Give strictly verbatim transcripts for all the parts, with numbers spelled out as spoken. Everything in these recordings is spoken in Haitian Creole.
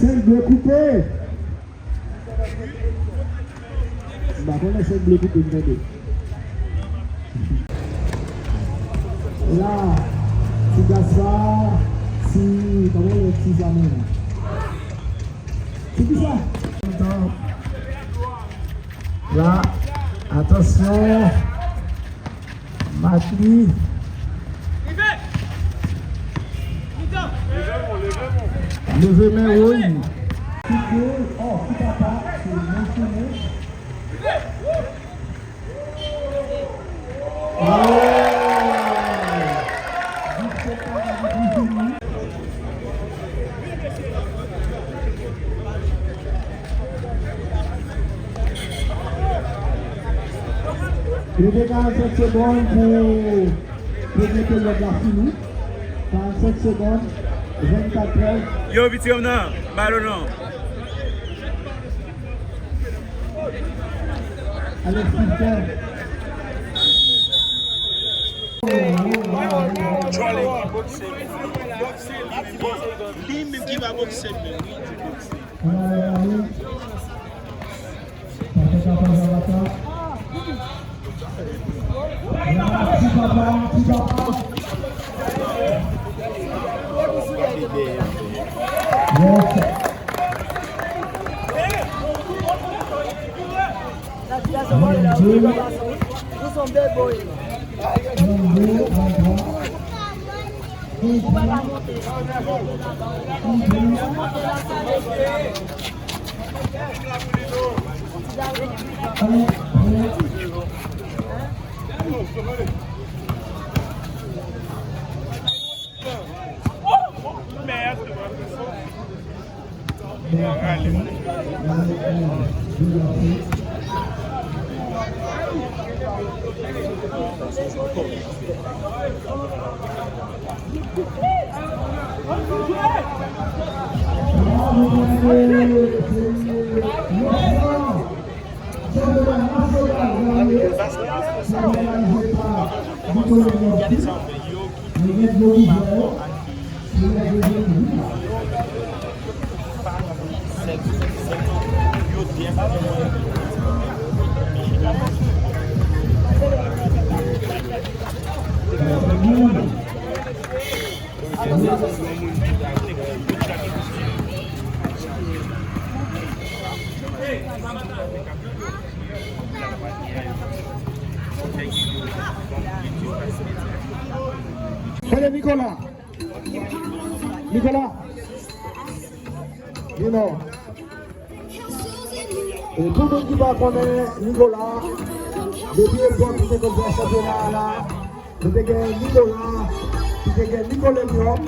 Sèk ble koupe. M pa konnen sèk ble koupe m tande. La, ti Gaspar, ti, kòman yon ti sa menm? Ti kisa? La, atansyon. Matli. Leve men, woy. Ki gol? Oh, ki papa, se Monchounen. Oh! Rete karannsenk segonn pou premye peryòd la fini. Karannsenk segonn, vennkat trèz. Yo, piti m nan, balon non. Alex Christian. Li menm ki va bokse menm. Tande Nicolas. Nicolas. Vin non. E pou moun ki pa konnen Nicolas, depi epòk nou te konn fè chanpyona a la, nou te gen Nicolas, ki te gen Nicolas Lyon.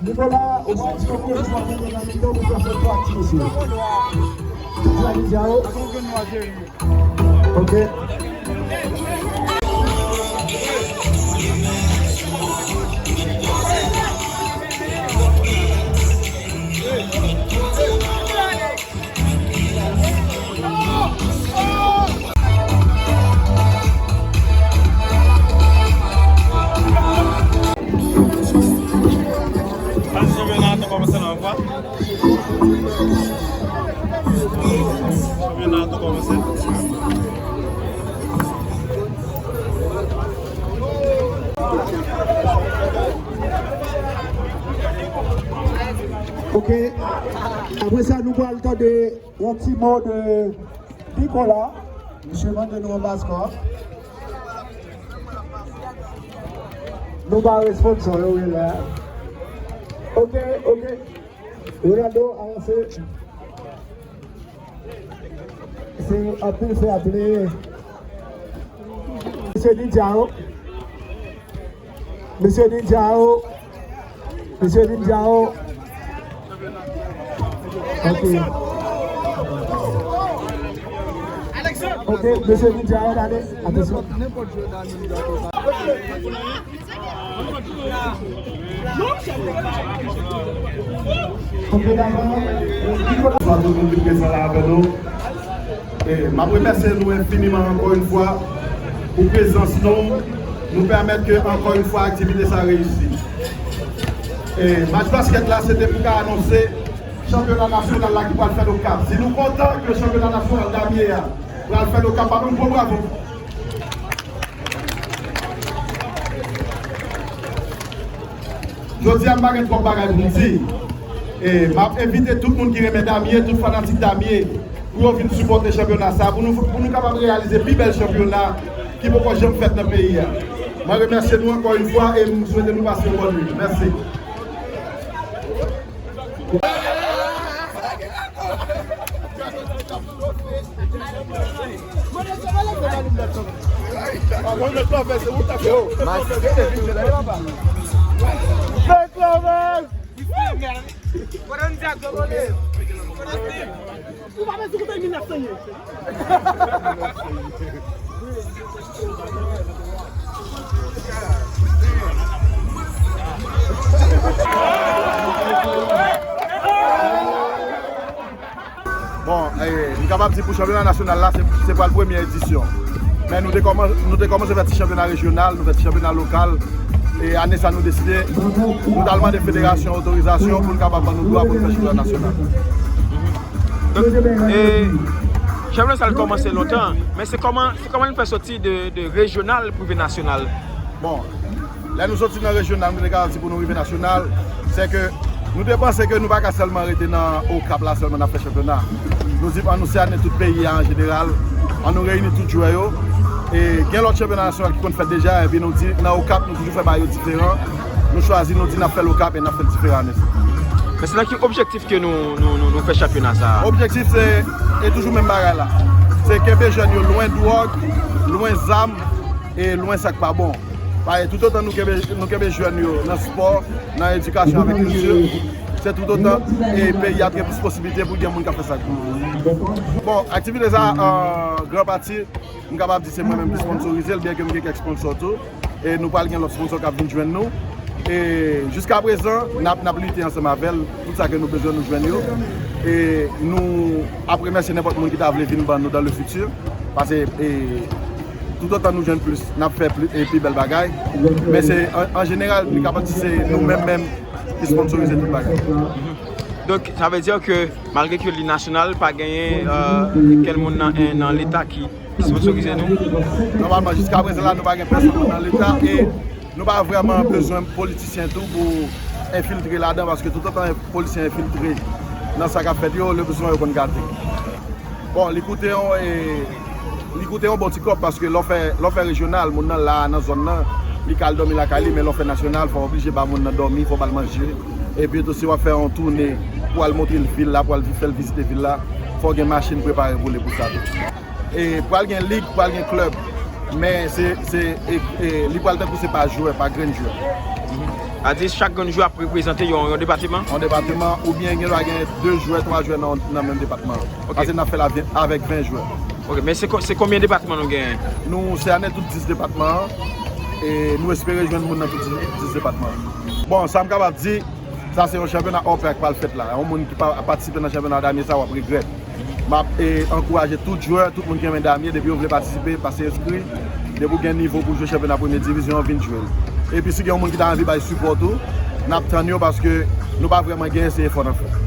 Nicolas, ou pa di yon gwo jwè nan mitan, ou pa fè pati, mesye. Tout sa li di a yo. Ok. Chanpyona an tou kòmanse nan yon fwa. Chanpyona an tou kòmanse. Ok. Apre sa, nou pral tande yon ti mo de Nicolas. Misye mande nou anba skò. Nou pa responsab yo, wi, la. Ok, ok. Ronaldo, avanse. Se anpil fair play. Mesye Ninja yo. Mesye Ninja yo. Mesye Ninja yo. Ok. Ok, mesye Ninja yo, ale. Atansyon. Bonswa tout moun ki prezan la avè nou. E, m ap remèsye nou enfiniman ankò yon fwa pou prezans nou. Nou pèmèt ke ankò yon fwa aktivite sa reyisi. E, match baskèt la, se te pou ka anonse Chanpyona nasyonal la ki pral fèt Okap. Si nou kontan ke chanpyona nasyonal damye a pral fèt Okap, pa nou gwo bravo. Jodi a, m pa gen twòp bagay pou m di. E m ap envite tout moun ki renmen damye, tout fanatik damye, pou yo vin sipòte chanpyona sa, pou nou, pou nou kapab reyalize pi bèl chanpyona ki poko janm fèt nan peyi a. Mwen remèsye nou ankò yon fwa e m swete nou pase yon bòn nwit. Mèsi. Ou pa bezwen koute mil nèf san ye. Bon, eh, m kapab di pou chanpyona nasyonal la, se, se pral premye edisyon. Men nou te kòman-, nou te kòmanse fè ti chanpyona rejyonal, nou fè ti chanpyona lokal. E ane sa, nou deside, nou t al mande federasyon otorizasyon pou l kapab ban nou dwa pou n fè chanpyona nasyonal. Donk, e, chanpyona sa l kòmanse lontan, men se kòman, se kòman l fè soti de, de rejyonal pou rive nasyonal? Bon, lè nou soti nan rejyonal, nou te ka di pou nou rive nasyonal, se ke nou te panse ke nou pa ka sèlman rete nan Okap la sèlman n ap fè chanpyona. Nou di, ann nou sène tout peyi a an jeneral, ann nou reyini tout jwè yo. E gen lòt chanpyona nasyonal ki konn fèt deja, epi nou di, nan Okap, nou toujou fè bagay yo diferan. Nou chwazi, nou di n ap fè l Okap e n ap fè l diferan ane sa. Men se nan ki objektif ke nou, nou, nou, nou fè chanpyona sa a? Objektif se, e toujou menm bagay la. Se kenbe jèn yo lwen dwòg, lwen zam, e lwen sa k pa bon. Paske toutotan nou kenbe, nou kenbe jèn yo nan spò, nan edikasyon avèk kilti, se toutotan, e peyi a gen plis posiblite pou gen moun k ap fè sa k bon. Bon, aktivite sa a, an gran pati, m kapab di se mwen menm ki sponsorize l, byen ke m gen kèk sponsò tou. E nou pral gen lòt sponsò k ap vin jwenn nou. E jiskaprezan, n ap, n ap lite ansanm avè l. Tout sa ke nou bezwen, nou jwenn yo. E nou ap remèsye nenpòt moun ki ta vle vin ban nou dans le futur. Paske, e, toutotan nou jwenn plis, n ap fè pli-, e, pi bèl bagay. Men se, an, an jeneral, nou kapab di se nou menm menm ki sponsorize tout bagay. Donk, sa vle di ke malgre ke li nasyonal, pa genyen, e, kenn moun nan, nan leta ki sponsorize nou? Nòmalman, jiskaprezan la, nou pa gen pèsonn nan leta e nou pa vrèman bezwen politisyen tou pou enfiltre ladan, paske toutotan politisyen enfiltre nan sa k ap fèt yo, le bezwen yo konn gate. Bon, li koute yon, e, li koute yon bon ti kòb, paske lè w fè, lè w fè rejyonal, moun nan la, nan zòn nan, li ka al dòmi lakay li, men lè w fè nasyonal, fò w oblije ba moun nan dòmi, fò w ba l manje. Epi tou, si w ap fè yon toune pou al montre l vil la, pou al vi-, fè l vizite vil la, fò w gen machin prepare pou li pou sa tou. E pral gen lig, pral gen klèb. Men se, se, e, e, li pral tankou se pa jwè, pa grenn jwè. Mhm. Sa di chak grenn jwè ap reprezante yon, yon depatman? Yon depatman, oubyen gen dwa gen de jwè, twa jwè nan, nan menm depatman an. Ok. Paske n ap fè l avè-, avèk ven jwè. Ok, men se ko-, se konbyen depatman nou genyen? Nou sène tout dis depatman an, e nou espere jwenn moun nan tout dis, dis depatman an. Bon, sa m kapab di, sa se yon chanpyona hors pair k pral fèt la. Yon moun ki pa patisipe nan chanpyona damye sa, w ap regrèt. M ap, e, ankouraje tout jwè, tout moun ki renmen damye, depi yo vle patisipe, pase enskri. Depi w gen nivo pou jwe chanpyona premye divizyon, vin jwe l. Epi si gen yon moun ki ta anvi bay sipò tou, n ap tann yo paske nou pa vrèman genyen, se efò n ap fè.